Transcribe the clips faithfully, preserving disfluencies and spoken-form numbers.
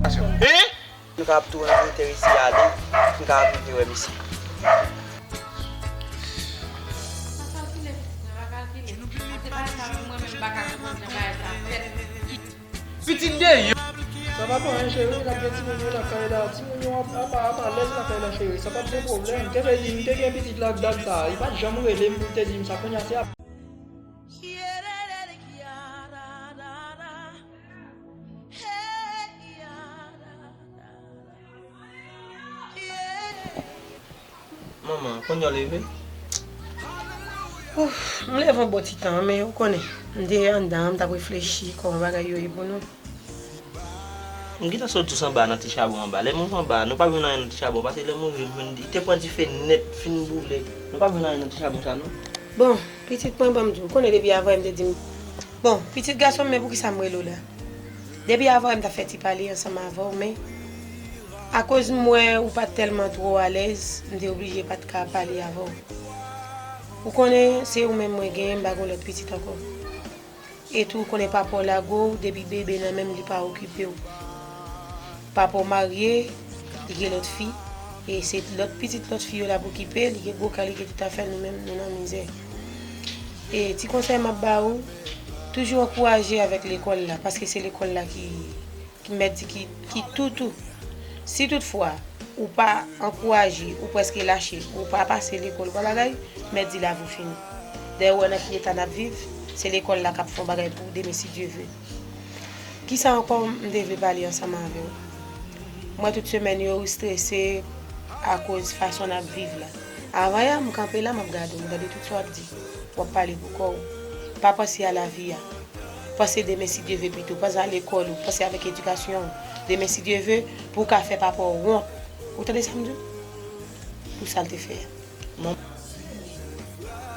Hein? Nou kapab tou rantre tè isi ale, nou kapab rive wè misye. Pa kalkile, pitit mwen, pa kalkile. Pase bagay sa menm, mwen menm m pa ka konprann jan bagay sa fèt. Pitit deyò. Sa p ap anyen, cheri, n ap gen timoun yo lakay la. Timoun yo ap, ap, ap alèz lakay la, cheri. Sa p ap gen pwoblèm. Kenbe di m te gen pitit la ak dag sa. Li pa t janm rele m pou l te di m sa. Kounye a se ap. Manman, kounye a w leve? Ouf, m leve yon bon ti tan, men ou konnen, m te anndan an, m t ap reflechi kòman bagay yo ye pou nou. M gentan sot jous anba nan ti chabon anba. Lè m rive anba, nou pa jwenn anyen nan ti chabon, paske lè m rive, m jwenn, li te pran dife nèt, fin boule. Nou pa jwenn anyen nan ti chabon sa, non. Bon, pitit mwen, ban m di w, ou konnen depi avanyè m te di m, bon, pitit gason m, men poukisa m rele w la? Depi avanyè m t ap fè ti pale ansanm avè w, men akoz m wè ou pa t tèlman twò alèz, m te oblije pa t ka pale avè w. Ou konnen, se ou menm mwen genyen, m pa gen lòt pitit ankò. E tou, ou konnen papa w lage w, depi bebe nan men m, li pa okipe w. Papa w marye, li gen lòt fi, e se lòt pitit lòt fi yo l ap okipe, li gen gwo kay, li gen tout afè l, nou menm, nou nan mizè. E ti konsèy m ap ba ou, toujou ankouraje avèk lekòl la, paske se lekòl la ki, ki mèt di ki, ki toutou. Si toutfwa, ou pa ankouraje, ou prèske lache, ou pa pase lekòl, ou pa bagay, mèt di lavi w fini. Dayè, ou wè nan ki eta n ap viv, se lekòl la k ap fè yon bagay pou ou demen si Dye vle. Kisa ankò m te vle pale ansanm avè w? M wè tout semèn yo ou strese akoz fason n ap viv la. Avanyè m kanpe la, m ap gade w, m tande tout sa w ap di. W ap pale pou kò w. Pa panse a lavi a. Panse demen si Dye vle pito. Panse a lekòl ou. Panse avèk edikasyon ou. Demen si Dye vle, pou w ka fè papa w wont. Ou tande sa m di w? Pou sa l te fè a.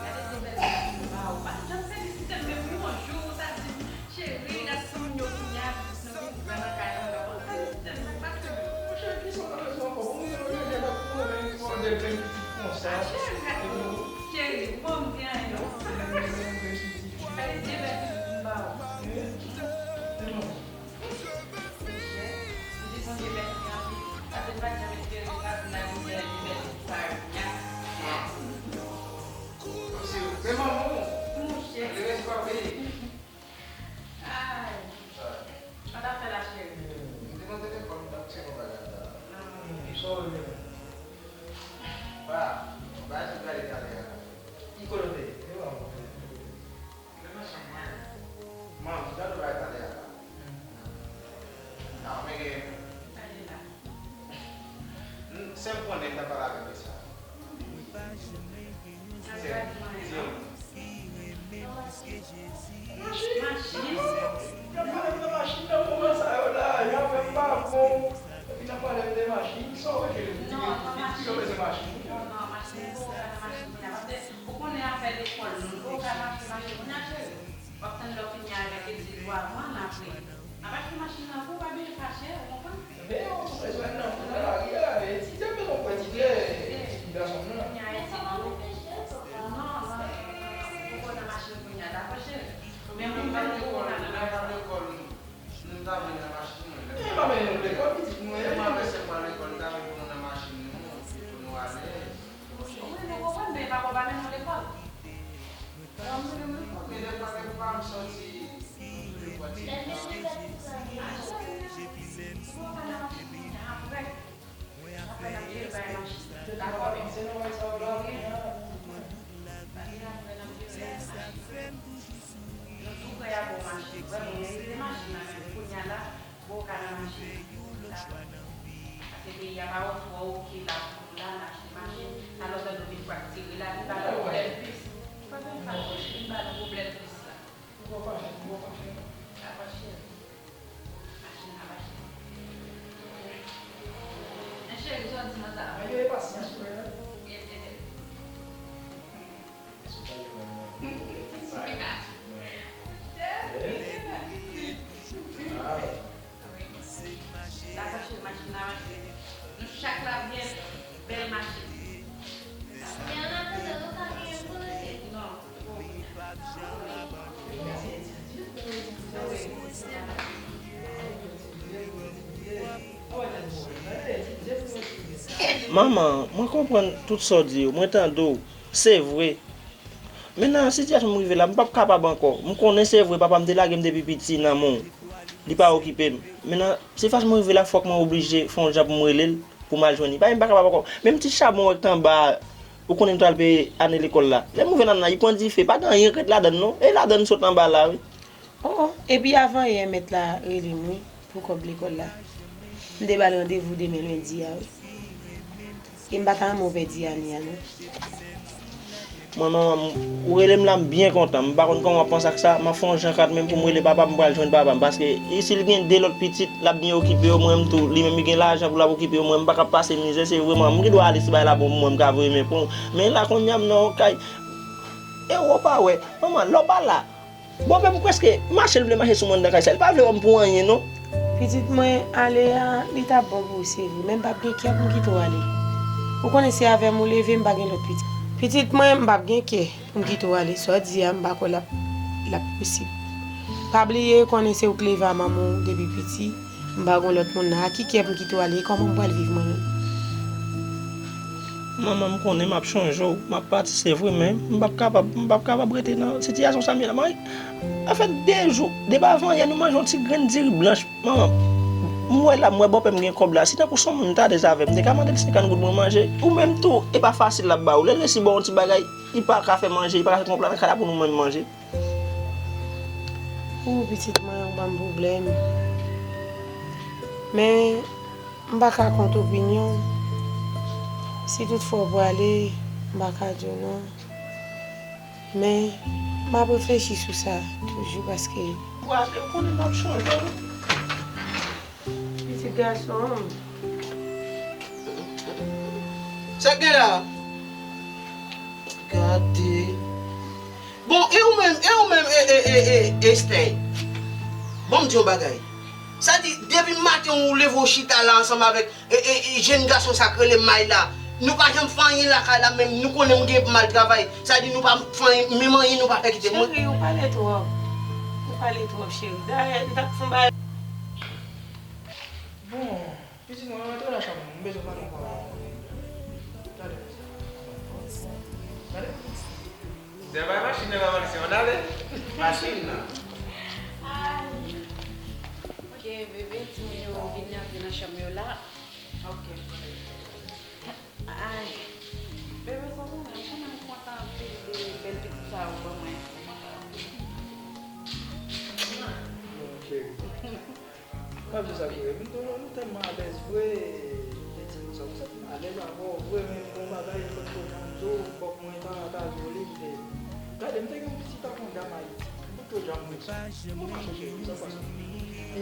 Gade de bèl pitit m ba ou. Pa janm felisite m menm yon jou, ou ta di m, cheri, gade timoun yo kounye a, pitit nou vin gran nan kay la, ou pa konn felisite m, ou pa tande. Monchè, kisa w ta bezwen ankò? Bon, mwen, mwen, mwen, mwen, mwen, mwen, mwen, mwen, mwen, mwen, Cheri, ou ban m gen anyen non. Gade de bèl pitit m ba ou. Monchè, m di Bondye mèsi anpil, paske m pa t janm espere sa pou m ta vin gen de bèl pitit sa yo. Men manman w, monchè, li rete pa peye. Ay. Sa w t ap fè la, cheri? M te nan telefòn, m t ap tcheke yon bagay la. Sa w vle? Ba, yon bagay m gade talè a. Ki kote w te ye? Te wè m. Men machin mwen. Man, m gade yon bagay talè a. Nan, men gen. Talè la. N-, sè m konnen m t ap pale avèk li sa. Sè m, di m. Machin? Machin? Y ap pale m nan machin nan moman sa yo la, y ap fè m pa bon. Epi n ap pale m de machin, sa w rete li? Non, non, machin. Li bezwen machin. Non, non, machin, ou pa ka nan machin kounye a, paske ou konnen afè lekòl nou, ou pa ka mache, mache kounye a, cheri. W ap tann lè w fini avèk etid ou a, apre. N ap achte machin nan pou w, pa bezwen fache, ou konprann? Men, ou bezwen nan, nan lari a, etidye, bezwen pou etidye, gason m nan. Kounye a, etidye. Non, non, non, non, non, ou nan machin kounye a, dakò, cheri? Men ou menm, ou nan lekòl, nou ta vle nan machin mwen. Men m ap mennen nou lekòl, pitit mwen. Mwen avè sè m pral lekòl, nou ta vle pou nou nan machin nou, pou nou alèz. Wi, nou konprann, men papa w pa mennen w lekòl. Mwen menm, mwen pa, men lè pa gen pa m soti, mwen pa di. Apre, apre n ap jere bay machin. Dakò, men se nan bagay sa yo la, wi. Apre n ap jere bay machin. Nou tou prè y ap ba w machin. Vrèman, ou merite machin nan men kounye a la. Bon, ka nan mache. Dakò. Paske peyi a pa twò oke la pou nou la, n achte machin. Talè w tande w vin fraktire la, vin ba nou pwoblèm plis. Pa vin fache, vin ba nou pwoblèm plis la. Ou pa fache, ou pa fache non. Sa pa cheri. Machin nan pa cheri. Men cheri, sa w di nan sa a? Mwen gen pasyans, frè. Gen, gen, gen. Dakò, cheri, machin nan mache. Nou chak la byen bèl machin. Men an atandan, nou ka genyen pou nou, cheri? Non, bon. Manman, mwen konprann tout sa w di yo, mwen tande w, se vre. Men nan sitiyasyon m rive la, m p ap kapab ankò. M konnen se vre, papa m te lage m depi piti nan men w. Li pa okipe m. Men nan sitiyasyon m rive la, fòk mwen oblije fè yon jan pou m rele l, pou m al jwenn li. Paske m pa kapab ankò. Menm ti chabon w wè k t anba a, ou konnen m t al peye ane lekòl la. Lè m rive nan nan, li pran dife, pa gen anyen k ret ladann non. E ladann sot anba la, wi. Oh, oh, epi avan yè mèt la rele m, wi, pou kòb lekòl la. M te ba l randevou demen lendi a, wi. E m pa ta renmen w pèdi ane a, non. Mwen, manman, m, ou rele m la, m byen kontan. M pa konn kòman w ap panse ak sa. M ap fè yon jan kat menm pou m rele papa m, m pral jwenn papa m. Paske, i, si l gen de lòt pitit, l ap byen okipe yo. Mwen menm tou, li menm, li gen lajan pou l ap okipe yo. Mwen, m pa ka pase mizè, se vre, manman. M gen dwa ale si bagay la bon pou mwen, m ka voye men pou w. Men la, kounye a, m nan yon kay. E w pa wè, manman, lè w pa la, bòpè m prèske mache, l vle mache sou mwen anndan kay sa. Li pa vle wè m pou anyen, non. Pitit mwen, ale a, li t ap bon pou ou, se vre, men m p ap gen kè pou m kite w ale. Ou konnen se avè m ou leve, m pa gen lòt pitit. Pitit mwen, m p ap gen kè pou m kite w ale. Sa w di a, m pa kwè l ap, l ap posib. Pa bliye, konnen se ou k leve a manman w depi piti. M pa gon lòt moun nan. Ak ki kè pou m kite w ale? E kòman m pral viv mwen menm? Manman, m konnen m ap chonje w. M ap pati, se vre, men m p ap kapab, m p ap kapab rete nan sitiyasyon sa m ye la. Mwen, anfèt, de jou, depi avan yè, nou manje yon ti grenn diri blanch. Manman, m wè la, m wè bòpè m gen kòb la. Si tankou se yon moun m t alèz avè m, m te ka mande l senkant goud pou mwen manje. Ou menm tou, e pa fasil l ap ba ou. Lè l resi ba w yon ti bagay, li pa ka fè manje, li pa ka fè konprann kay la pou nou menm manje. Ou pitit mwen, ou ban m pwoblèm. Men, m pa ka kont opinyon w. Si toutfwa w prale, m pa ka di w non. Men, m ap reflechi sou sa toujou paske. Prale, ou konnen m ap chonje w. Pitit gason an. Sa k gen la? Gade. Bon, e ou menm, e ou menm, e, e, e, e, Esther? Bon, m di yon bagay. Sa di, depi maten ou leve ou chita la ansanm avèk, e, e, e, jenn gason sa k rele May la. Nou pa janm fè anyen lakay la, menm nou konnen m gen mal travay. Sa di, nou pa fè anyen, menm anyen nou pa fè kite mwen. Cheri, ou pale twòp. Ou pale twòp, cheri. Dayè, m t ap fè yon bagay. Bon, pitit mwen, rantre nan chanm ou. M bezwen pale ankò avè w. Gade. Gade. Se pa machin nan, pa machin nan, ale. Machin nan. Ok, bebe, timoun yo vin antre nan chanm yo la. Ok. Ay, bebe, sa w konnen, m konnen m kontan anpil de bèl pitit sa ou ban mwen. Cheri. M ap di sa pou ou, m tou, nou tèlman alèz vre, de timoun sa, nou tèlman alèz avè w vre, men gon bagay, m potko janm di w, fòk mwen ta, ta di w li, m te, gade, m te gen yon pitit ak yon dam Ayiti, m potko janm di w sa. Mwen mache cheri, sa pase. E,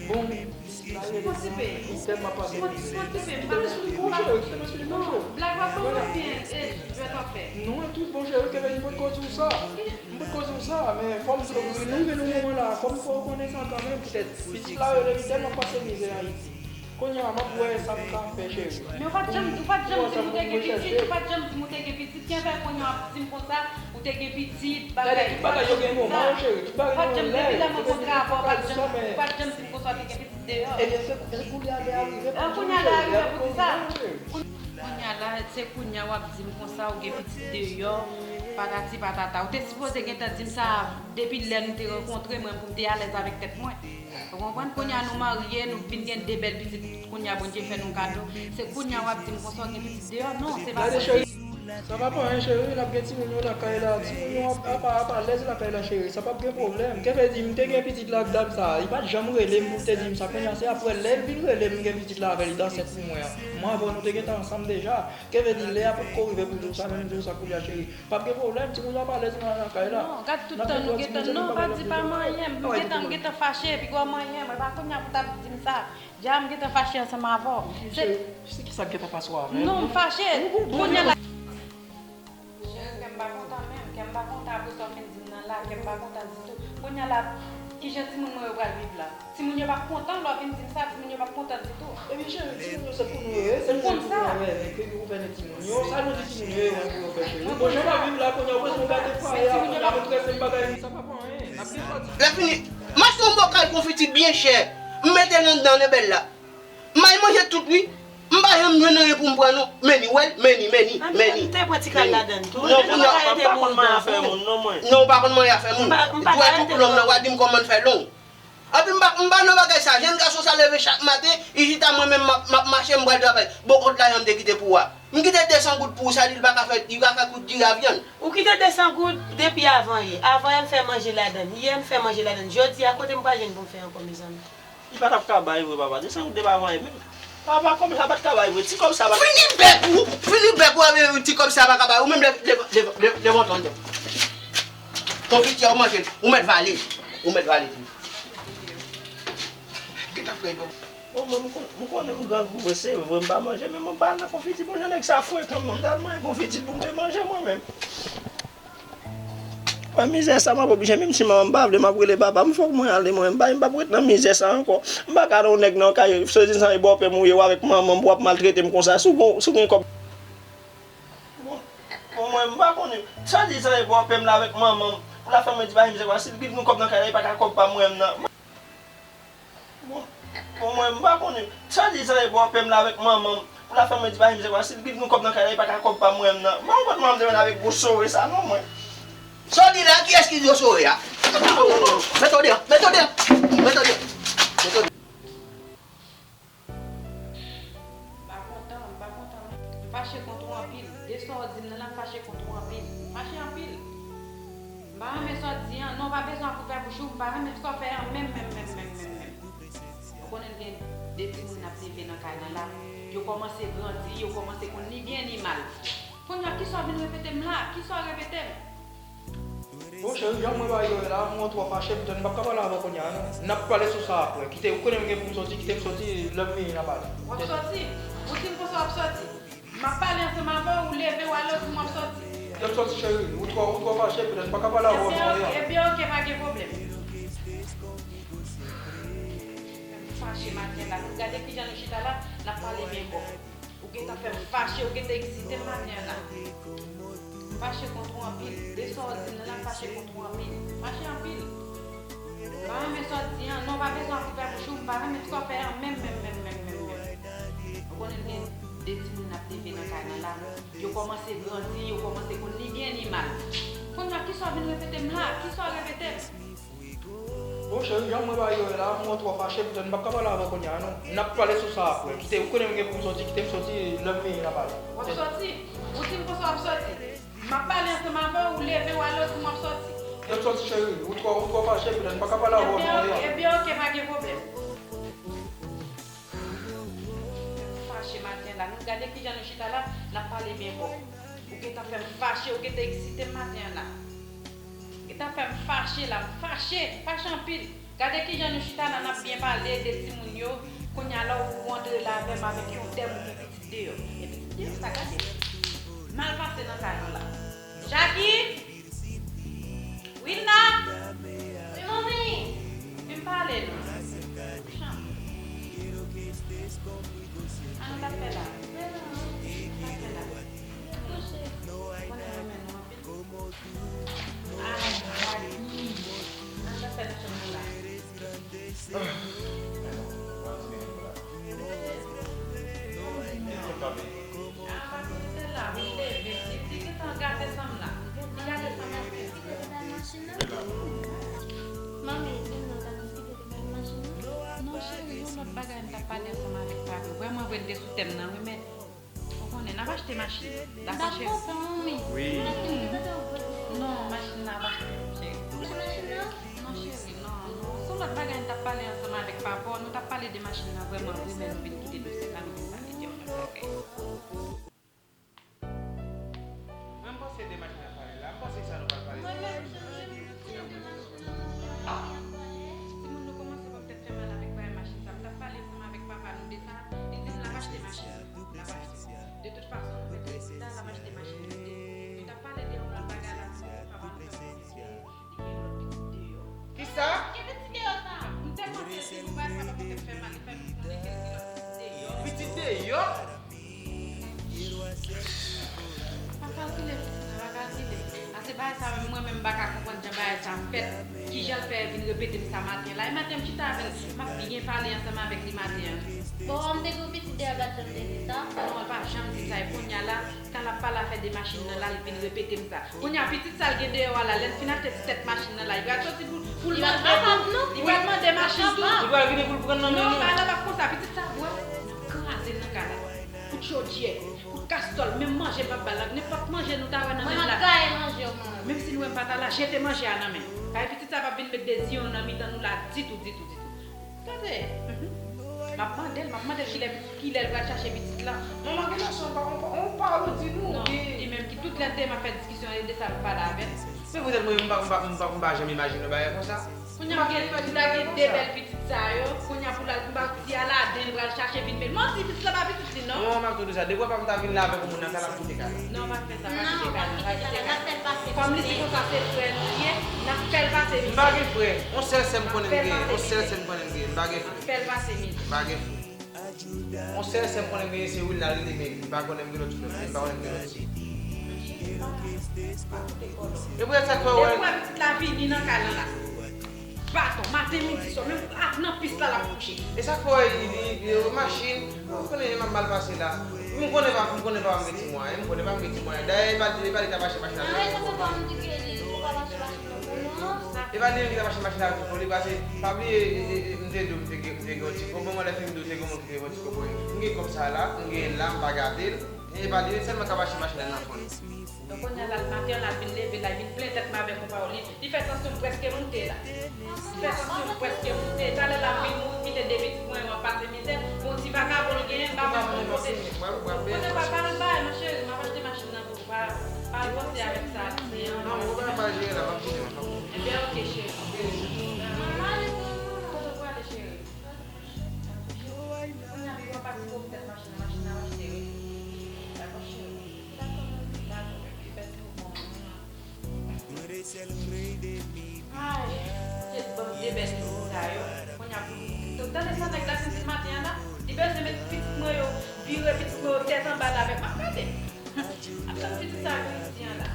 bon, pitit la rele, m tèlman pase mizè. Kite m sou li, bon cheri, kite m sou li, bon cheri. Blag la pa byen, e, jwèt anfè. Non, e tout bon cheri, kenbe li, m potko di w sa. M potko di w sa, men fò m di w, nou rive nan moman la, fò m fè w konnen sa kanmenm, poutèt pitit la rele, li tèlman pase mizè Ayiti. Kounye a, m ap wè sa m ka fè, cheri. Men ou pa t janm, ou pa t janm di m ou te gen pitit, ou pa t janm di m ou te gen pitit, ki fè kounye a w ap di m konsa, ou te gen pitit, bagay, tout bagay yo gen moman yo, cheri, tout bagay gen yon lè, depi lè m rankontre avè w, ou pa t janm, ou pa t janm di m konsa w te gen pitit deyò. Ebyen, se, se kounye a lè a rive pou di sa. Kounye a la, se kounye a w ap di m konsa, ou gen pitit deyò, patati patata. Ou te sipoze gentan di m sa depi lè nou te rankontre, mwen, pou m te alèz avèk tèt mwen. Ou konprann? Kounye a nou marye, nou vin gen de bèl pitit. Kounye a Bondye fè nou kado. Se kounye a w ap di m konsa, ou gen pitit deyò? Non, se pa sa. Sa p ap anyen, cheri, n ap gen timoun yo lakay la. Timoun yo ap, ap, ap alèz lakay la, cheri. Sa p ap gen pwoblèm. Kè vle di, m te gen pitit la ak dam sa a. Li pa t janm rele m pou l te di m sa. Kounye a, se aprè lè l vin rele m, m gen pitit la avè l, li t ansent pou mwen an. Mwen avè w, nou te gentan ansanm deja. Kè vle di, lè a potko rive pou di w sa, men m di w sa kounye a, cheri. P ap gen pwoblèm, timoun yo ap alèz nan lakay la. Non, gad tout tan nou gentan, non, pa di pa manyen m. M gentan, m gentan fache, epi gwo manyen m, e pa kounye a pou w t ap di m sa. Dja m gentan fache ansanm avè w. Se, se kisa k gentan pase w avè m? Non, m fache. Kounye a la. Cheri, kè m pa kontan menm, kè m pa kontan apre sa w fin di m nan la, kè m pa kontan ditou. Kounye a la, kijan timoun mwen yo pral viv la? Timoun yo p ap kontan lè w vin di m sa, timoun yo p ap kontan ditou. Ebyen, cheri, timoun yo se pou nou yo ye, se nou menm pou nou yo ye, men ke nou gouvène timoun yo, sa nou di timoun yo ye, menm pou yo fè, cheri. Bon, jan w ap viv la, kounye a, ou bezwen gade fwaye a, kounye a, nou trese m bagay, sa p ap anyen. N ap gen fwaye. Lè fini, m achte yon bòkal konfiti byen chè, m mete l anndan lebèl la. M al manje tout, wi. M pa janm jwenn anyen pou m pran non. Meni, wè, meni, meni, meni. Anben, m te pran ti kal ladann tou. Non, kounye a, m pa konn manyen afè moun non mwen. Non, ou pa konn manyen afè moun. M pa, m pa ka rete lontan. Dwèt ou pou lòm nan, w a di m kòman l fè long. Epi m pa, m pa nan bagay sa. Jèn gason sa leve chak maten, li chita, mwen menm m ap, m ap mache, m pral travay. Bon, kont lajan m te kite pou ou a. M kite de san goud pou ou, sa di l pa ka fè, li pa ka kout diri a vyann. Ou kite de san goud depi avan yè. Avan yè m fè manje ladann. Yè m fè manje ladann. Jodi a, kote m pral jwenn pou m fè ankò, mezanmi? Li pa t ap ka bay vre, papa. De san goud te pa vanyen menm. Papa, kòb sa pa t ka bay vre. Ti kòb sa pa t... Fini bèk ou! Fini bèk ou avè ti kòb sa pa ka bay. Ou menm lè, lè, lè, lè, lè montan. Konfiti a ou manje l. Ou mèt vale. Ou mèt vale tou. Gentan frè yo. Bon, mwen, m kon-, m konnen m grangou vre, se vre, m pa manje, men mwen pa al nan konfiti. Bon, jan nèg sa frekan, mwen, m t al manyen konfiti pou m te manje mwen menm. Mwen, mizè sa, m ap oblije, menm si manman m pa vle, m ap rele papa m, fòk mwen ale, mwen, m pa, m p ap ret nan mizè sa ankò. M pa ka nan yon nèg nan kay, swadizan e bòpè m ou ye, w avèk manman m, w ap maltrete m konsa, si w gon, si w gen kòb. Bon, bon, mwen, m pa konnen, swadizan e bòpè m la avèk manman m, pou l ap fè mwen di pa mizè, si l gen kòb nan kay la, e pa ka kòb pa mwen menm nan. Bon, bon, mwen, m pa konnen. Swadizan e bòpè m la avèk manman m. Pou l ap fè mwen di pa mizè, si l gen kòb nan kay la, e pa ka kòb pa mwen menm nan. Bon, kot manman m te jwenn avèk gwo sore sa, non, mwen. Sa w di la, kiyès ki di w sore a? Mete w deyò, mete w deyò, mete w deyò, mete w deyò. M pa kontan, m pa kontan, non. M fache kont ou anpil. De sa w di m nan la, m fache kont ou anpil. M fache anpil. M pa renmen sa w di an. Non, w pa bezwen ap ouvè bouch ou. M pa renmen sa w fè an menm, menm, menm, menm, menm, menm. Ou konnen gen de timoun n ap leve nan kay lan la. Yo kòmanse grandi, yo kòmanse konn ni byen ni mal. Kounye a, kisa w vin repete m la? Kisa w repete m? Bon, cheri, jan mwen ba yo la, mwen twò fache, petèt m p ap ka pale avè w kounye a, non. N ap pale sou sa apre. Kite, ou konnen m gen pou m soti, kite m soti, lè m vini, n a pale. W ap soti? Ou di m konsa w ap soti? M ap pale ansanm avè w, ou leve, w ale, ou di m w ap soti. Kite m soti, cheri, ou twò, ou twò fache, petèt m pa ka pale avè w kounye a. Ebyen, ok, pa gen pwoblèm. M fache maten la, nou gade kijan nou chita la, n ap pale byen fò. Ou gentan fè m fache, ou gentan eksite m maten an la. M fache kont ou anpil. De sa w di m nan la, m fache kont ou anpil. M fache anpil. M pa renmen sa w di an. Non, w pa bezwen ap ouvè bouch ou. M pa renmen sa w fè an menm, menm, menm, menm, menm, menm. Ou konnen gen de timoun n ap leve nan kay lan la. Yo kòmanse grandi, yo kòmanse konn ni byen ni mal. Kounye a, kisa w vin repete m la? Kisa w repete m? Bon, cheri, jan mwen ba yo la, mwen twò fache, petèt m p ap ka pale avè w kounye a, non. N ap pale sou sa apre. Kite, ou konnen m gen pou m soti, kite m soti, lè m vini, n a pale. W ap soti? Ou di m konsa w ap soti? M ap pale ansanm avè w, ou leve, w ale, ou di m w ap soti. Kite m soti, cheri, ou twò, ou twò fache, petèt m pa ka pale avè w kounye a. Ebyen, ok, pa gen pwoblèm. Fache maten la. Nou gade kijan nou chita la, n ap pale byen fò. Ou gentan fè m fache, ou gentan eksite m maten an la. Ou gentan fè m fache la, m fache, fache anpil. Gade kijan nou chita la, n ap byen pale de timoun yo. Kounye a la, ou antre la avè m avèk yon tèm ou gen pitit deyò. Gen pitit deyò, sa gade. Mal pase nan kay lan la. Jackie! Wilna! Wi, manmi! Vin pale non. Chan. Sa nou t ap fè la? Sa nou t ap fè la? Kouche. Konnen mwen renmen nou anpil. Ay, Jackie. Sa nou t ap fè nan chanm nou la? Ah, men non, mwen di men nou la. Mete. Mete. Mete. Ah, pa konn se la, vin leve. Li, li gentan gate san m la. Li gate san m anpil. Manmi, vin non, ta vin kite te kay machin nan. Non, cheri, yon lòt bagay m t ap pale ansanm avèk papi. Vrèman vre, n te sou tèm nan, wi, men ou konnen, n ap achte machin. Dakò, cheri? Dakò, pa manmi. Wi. Non, machin nan ap achte, cheri. Machin nan? Non, cheri, non, non. Se yon lòt bagay n t ap pale ansanm avèk papa w. Nou t ap pale de machin nan vrèman vre, men nou vin kite dosye sa, nou vin pale de yon lòt bagay. Mwen, m panse de machin nan pale la. M panse sa nou pral pale. Mwen menm, jan mwen di w de machin nan, mwen pa gen anyen ap pale. Timoun nou kòmanse ba m tèt fè mal avèk bagay machin sa. M t ap pale ansanm avèk papa nou de sa. Li di m l ap achte machin nan. L ap achte. De tout fason, nou mèt rezilta, l ap achte machin nan. Nou t ap pale de yon lòt bagay la, timoun, papa nou fè m konn di m gen lòt pitit deyò. Kisa? Ki pitit deyò sa? M te panse l di m yon bagay sa pa pote m fè mal, li fè m konnen ke l gen lòt pitit deyò. Pitit deyò? Pa kalkile pitit la, pa kalkile. Ase bagay sa menm, mwen menm m pa ka konprann jan bagay sa fèt. Kijan l fè vin repete m sa maten la? E maten m chita avè l, m ap byen pale ansanm avèk li maten an. Bon, m te gen yon pitit dèyè gad jan m te di sa. Non, l pa janm di sa. E kounye a la, kan l ap pale afè de machin nan la, l vin repete m sa. Kounye a, pitit sa l gen deyò a la, lè l fin achte ti tèt machin nan la, li pral soti pou, pou l mande tou. Li pral mande machin tou. Li pral vini pou l pran nan men nou. Non, bagay la p ap konsa. Pitit sa, bwè, n ap kraze l nan kay la. Kout chodyè, kout kastòl, menm manje m p ap ba l la. Nenpòt manje nou ta wè nan men l la. Mwen, m ap gaye manje yo, mwen. Menm si l wè m pa ta la, jete manje a nan men l. Paske pitit sa p ap vin met de ziyon nan mitan nou la ditou, ditou, ditou. Tande, m ap mande l, m ap mande l kilè, kilè l pral chache pitit la. Manman, gen lè se yon pa-, yon pa-, yon pawòl ou di nou, non, oubyen li menm ki tout lè l te m ap fè diskisyon de sa pou pale avè l. Men poutèt mwen, m pa, m pa, m pa, m pa janm imajine yon bagay konsa. Kounye a, m gen, pitit la gen de bèl pitit sa yo. Kounye a, pou l al, m pa di Aladen, l pral chache vin bèl. Manti, pitit la pa pitit li, non. Non, m ap tou di sa. Depi w pa m ta vin la avèk yon moun nan kay la, m kite kay la. Non, pa fè sa, pa kite kay la, pa kite kay la. Kòm li di konsa se frè nou ye, n ap fè l pase mizè. M pa gen frè. Yon sèl sè m konnen m genyen. Yon sèl sè m konnen m genyen. M pa gen frè. N ap fè l pase mizè. M pa gen frè. Yon sèl sè m konnen m genyen se Wilna, li li menm. M pa konnen m gen lòt frè. M pa konnen m gen lòt sè. E poutèt sa k fè w wè. Depi w wè pitit la vini nan kay lan la. Baton, maten, midi, swa, menm ak nan pis la l ap kouche. E sa k fè w wè li, li, li, machin, ou konnen m ap mal pase la. M konnen pa, m konnen pa m gen ti mwayen, m konnen pa m gen ti mwayen. Dayè, e pa, e pa li k ap achte machin la. Nan rezon pou pa m di ke li, li pa mache machin nan pou nou. E pa li menm ki t ap achte machin la pou li, paske pa bliye, e, e, e, m te di w, m te gen, m te gen yon ti kòb, bon, mwen lè fini di w, te gen yon moun ki te gen yon ti kòb pou li. M gen kòb sa la, m genyen l la, m pa gate l. E pa li menm sèlman k ap achte machin la nan fon. Donk, kounye a la, l maten an, l al vin leve la, l vin plen tèt mwen avèk yon pawòl. Li, li fè tansyon m prèske moute la. Li fè tansyon m prèske moute. Talè l ap vin moute, kite de pitit mwen yo ap pase mizè. Bon, ti vakabon l genyen, m pa konn kote. Kote papa l bay, mon cheri, m ap achte machin nan pou ou. Pa, pa panse avèk sa, se yon. Non, ou pa mal jere la, m ap kite, m ap kite. Ebyen, oke, cheri. Manman, kote w prale, cheri? Kounye a, pi w ap pati pou w tèt machin nan, machin nan w achte, wi. Dakò, cheri. Dakò, bebe, mèsi pou bon. Ay, Jezi ban m de bèl pitit sa yo. Kounye a pou, tande sa nèg la fin di maten an la, li bezwen met pitit mwen yo, vire pitit mwen yo tèt anba la avèk m ap gade. Ap tann pitit sa vin isi an la.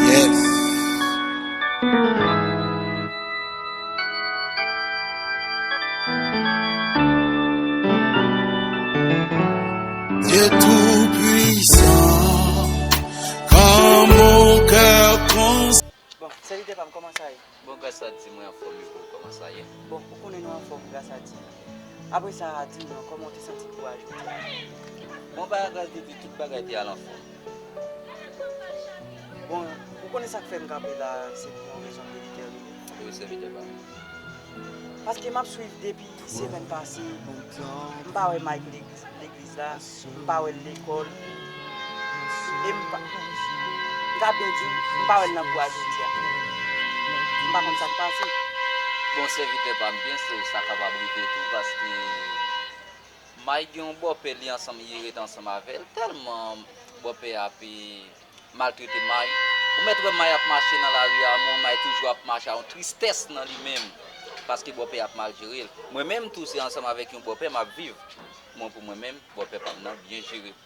Yes. Dieu Tout-Puissant, quand mon cœur trans- Bon, sèvitè pa m, kòman sa ye? Bon, gras a Di, mwen anfòm, e pou ou, kòman sa ye? Bon, ou konnen nou anfòm, gras a Di. Apre sa, di m non, kòman w te santi pou w jodi a? Bon, pa gras de Di, tout bagay te al anfòm. Bon, ou konnen sa k fè m kanpe la, se pou yon rezon byen detèmine. Wi, sèvitè pa m. Paske m ap swiv depi semèn pase, m pa wè Mike legliz, legliz la, m pa wè l lekòl. E m pa, m ka byen di w, m pa wè l nan kou a jodi a. M pa konn sa k pase. Bon, sèvitè pa m, byen si sa kapab rive tou, paske May gen yon bòpè li ansanm, li ret ansanm avè l. Tèlman bòpè a ap, e, maltrete May. Ou mèt wè May ap mache nan lari a, men May toujou ap mache a yon tristès nan li menm. Paske bòpè a ap mal jere l. Mwen menm tou, se ansanm avèk yon bòpè m ap viv. Mwen, pou mwen menm, bòpè pa m nan byen jere m.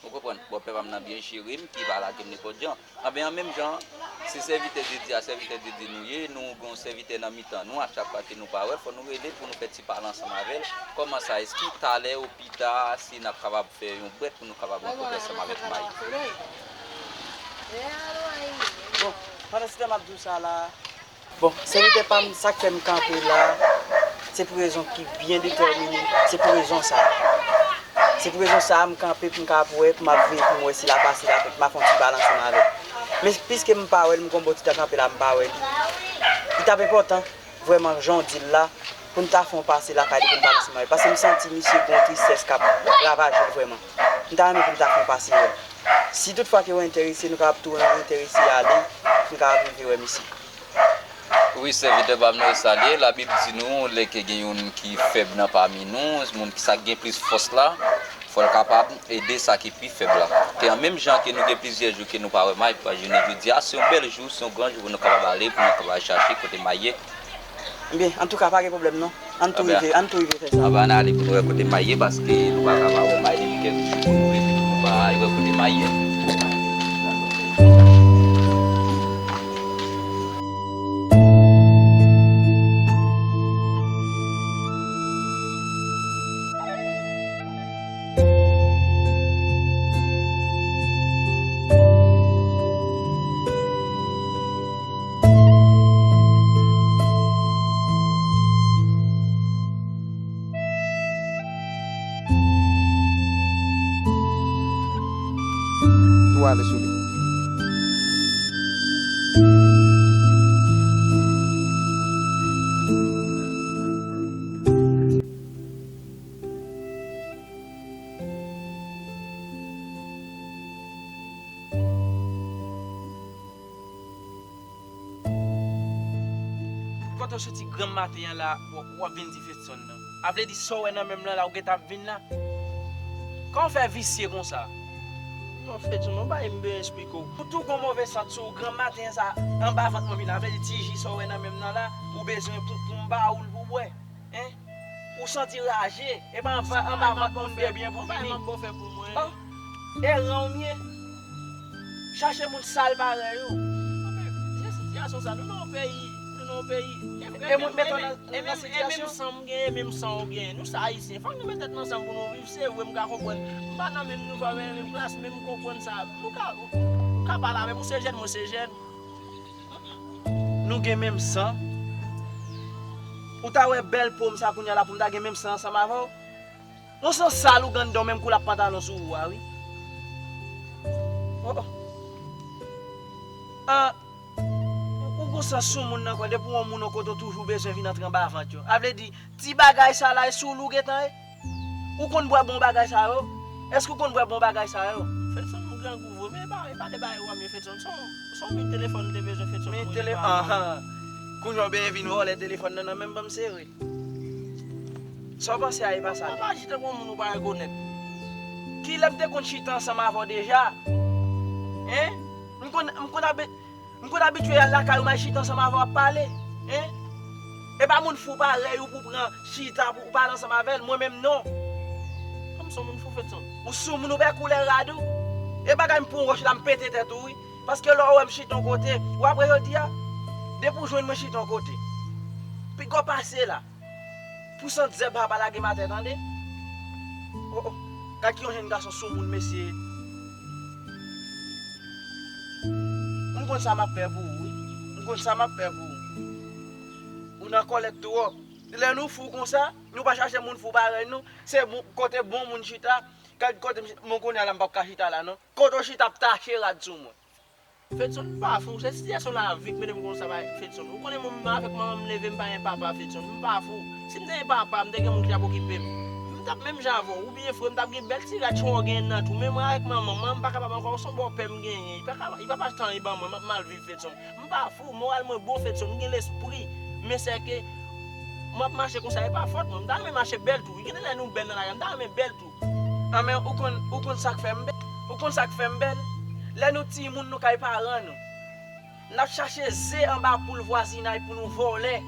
Ou konprann? Bòpè pa m nan byen jere m, ki pa lage m nenpòt jan. Anben, an menm jan, se sèvitè de Dye a, sèvitè de Dye nou ye, nou gen yon sèvitè nan mitan nou, a chak fwa ke nou pa wè l, fò nou rele l pou nou fè ti pale ansanm avè l. Kòman sa, èske talè ou pita, si n ap kapab fè yon bwèt pou nou kapab rankontre ansanm avèk May? Bon, pandan se tan m ap di w sa la, Bon, sèvitè pa m, sa k fè m kanpe la, se pou rezon ki byen detèmine, se pou rezon sa a. Se pou rezon sa a, m kanpe pou m ka ap wè, pou m ap veye, pou m wè si l ap pase la, pou m ap fè yon ti pale ansanm avè l. Men piske m pa wè l, m gen yon bon ti tan kanpe la, m pa wè li. Li t ap enpòtan, vrèman, jan w di l la, pou n ta fè yon pase lakay li, pou n pale ansanm avè l. Paske m santi misye gen yon tristès k ap ravaje l vrèman. M ta renmen pou n ta fè yon pase wè l. Si toutfwa ke w enterese, nou kapab tou enterese ale, pou n kapab rive wè misye. Wi, sèvitè pa m nan, yo salye. Labib di nou, lè ke gen youn ki fèb nan pami nou, moun ki sa gen plis fòs la, fò l kapab ede sa ki pi fèb la. Ke an menm jan ke nou gen plizyè jou ke nou pa wè May, pa jounen jodi a, se yon bèl jou, se yon gran jou pou nou kapab ale, pou nou kapab al chache kote May ye. Ebyen, antouka, pa gen pwoblèm non. Ann tou rive, ann tou rive fè sa. Anben, ann ale pou nou wè kote May ye, paske nou pa ka pa wè May depi kèk jou, nou rete nou pa Wè kote m a ye. Tou ale sou li. Kote w soti granm maten an la, w, w ap vin di Fedson nan? A vle di sa w wè nan men m nan la, ou gentan ap vin la? Kòman w fè visye konsa? Non, Fedson, non, bay m byen esplike w. Ou tou gon move sant sou ou granm maten an sa, anba vant mwen vin la. A vle di ti ji sa w wè nan men m nan la, ou bezwen pou, pou m ba ou l pou w bwè? Hein? Ou santi raje, e pa anba, anba vant moun byen, byen pou fini. Anba vant bon fè pou mwen. Oh, e ran w m ye. Chache moun sal parèy ou. Nan sitiyasyon sa, nou nan yon peyi, nou nan yon peyi. E moun met w nan, nan sitiyasyon. E menm san m gen, e menm san w gen. Nou se Ayisyen, fòk nou met tèt nou ansanm pou nou viv. Se vre, m ka konprann. M pa nan menm nivo avè w, menm klas, men m konprann sa. Nou ka, ou ka pale avè m, ou se jèn, mwen se jèn. Nou gen menm san. Ou ta wè bèl po m sa kounye a la pou m ta gen menm san ansanm avè w? Yon san sal ou gen anndan w menm koulap pantalon sou ou a wi. Oh, oh. Ah, ou, ou gon san soumoun nan kò, depi w wè yon moun yon kote w toujou bezwen vin antre anba vant yo. A vle di, ti bagay sa la e sou ou l ou gentan ye? Ou konn bwè bon bagay sa yo? Èske w konn bwè bon bagay sa yo? Fedson, m grangou vre, men e pa, e pa de bagay w ap ye Fedson. Se yon, se yon mi telefòn m te bezwen Fedson pou mwen. Mi tele-, anhan. Kounye a w benyen vin vòlè telefòn nan nan men m, ban m sere. Sa w panse a e pa sa. Papa, aji tankou yon moun ou pa rekonèt. Kilè m te konn chita ansanm avè w deja? Hein? M konn, m konn abe-, M konn abitye al lakay ou, m al chita ansanm avè w ap pale. Hein? E pa moun fou parèy ou pou pran chita pou ou pale ansanm avè l, mwen menm non. Kòm se yon moun fou Fedson. Ou soumoun, ou wè koulè rad ou. E bagay m pran yon wòch la, m pete tèt ou wi. Paske lè w wè m chita yon kote, w ap wè jodi a. Depi w jwenn mwen chita yon kote. Piga w pase la. Pou sant zèb pa lage m atè tande. Oh, oh. Gad ki yon jèn gason soumoun mesye. M konn sa m ap fè pou ou wi. M konn sa m ap fè pou ou. Ou nan kòlèt twòp. Lè nou fou konsa, nou pa chache moun fou parèy nou. Se bon, kote bon moun chita. Gad kote m chita. Bon, kounye a la m p ap ka chita la non. Kote w chita ap tache rad sou mwen. Fedson, m pa fou. Se sitiyasyon lavi k mete m konsa, Fedson. Ou konnen mwen menm avèk manman m leve, m pa gen papa, Fedson. M pa fou. Si m te gen papa, m te gen moun ki t ap okipe m. M t ap menm jan avè w. Ou byen fre, m t ap gen bèl ti rad chan w genyen nan tou. Men mwen avèk manman, manman m pa kapab ankò, se yon bòpè m genyen. Li pa ka, li pa pa t anyen ban mwen, m ap mal viv, Fedson. M pa fou, moral mwen bon, Fedson. M gen lespri. Men sèke, m ap mache konsa, e pa fòt mwen. M ta renmen mache bèl tou. Gen de lè nou bèl nan lari a, m ta renmen bèl tou. Anben, ou konn, ou konn sa k fè m bèl? Ou konn sa k fè m bèl? Lè nou timoun, nou kay paran nou. N ap chache ze anba poul vwazinay pou nou vòlè.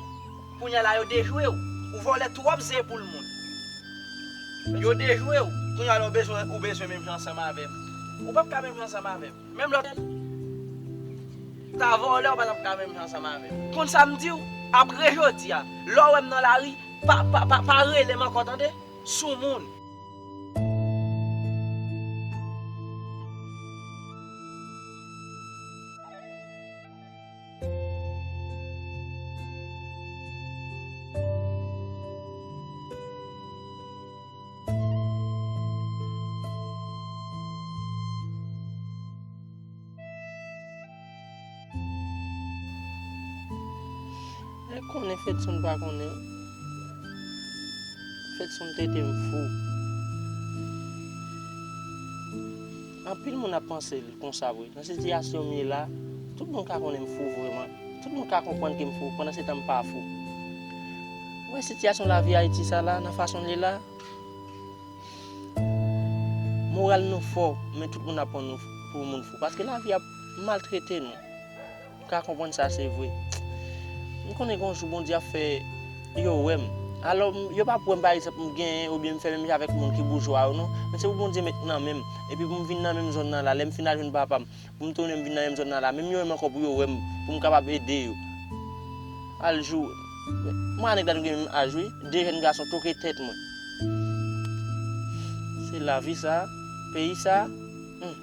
Kounye a la, yo dejwe w. Ou vòlè twòp ze poul moun. Yo dejwe w. Kounye a la, ou bezwen, ou bezwen menm jan ansanm avè m. Ou p ap ka menm jan ansanm avè m. Menm lè w ta vòlè, ou pa t ap ka menm jan ansanm avè m. Konn sa m di w? Apre jodi a, lè w wè m nan lari, pa, pa, pa, pa rele m ankò, tande? Soumoun. Mwen konnen Fedson pa konnen. Fedson trete m fou. Anpil moun ap panse l konsa vre. Nan sitiyasyon m ye la, tout moun ka konnen m fou vreman. Tout moun ka konprann ke m fou, pandan se tan m pa fou. Ou wè sitiyasyon lavi Ayiti sa la, nan fason l ye la, moral nou fò, men tout moun ap pran nou pou moun fou. Paske lavi ap maltrete nou. M ka konprann sa, se vre. M konnen gon jou Bondye ap fè yo wè m. Alò, m- yo p ap wè m, pa egzanp, m genyen oubyen m fè menm jan avèk moun ki boujwa yo, non. Men se pou Bondye met nan men m. Epi pou m vin nan menm zòn nan la, lè m fin al jwenn papa m, pou m tounen m vin nan menm zòn nan la, menm yo menm ankò pou yo wè m, pou m kapab ede yo. Al jou. Mwen a nèg la nou gen menm aj, wi. De jèn gason toke tèt mwen. Se lavi sa, peyi sa. Hmm.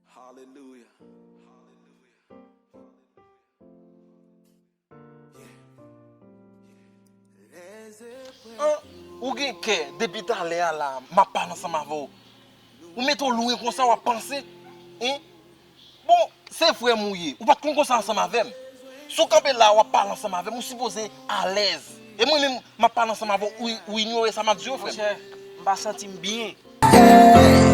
Hallelujah. An, ou gen kè, depi talè a la, m ap pale ansanm avè w. Ou mete w lwen konsa, w ap panse, en? Bon, se frè m ou ye, ou pa t konn konsa ansanm avè m. Si w kanpe la, w ap pale ansanm avè m, ou sipoze alèz. E mwen menm, m ap pale ansanm avè w, ou, ou inyore sa m ap di yo, frè m. Monchè, m pa santi m byen.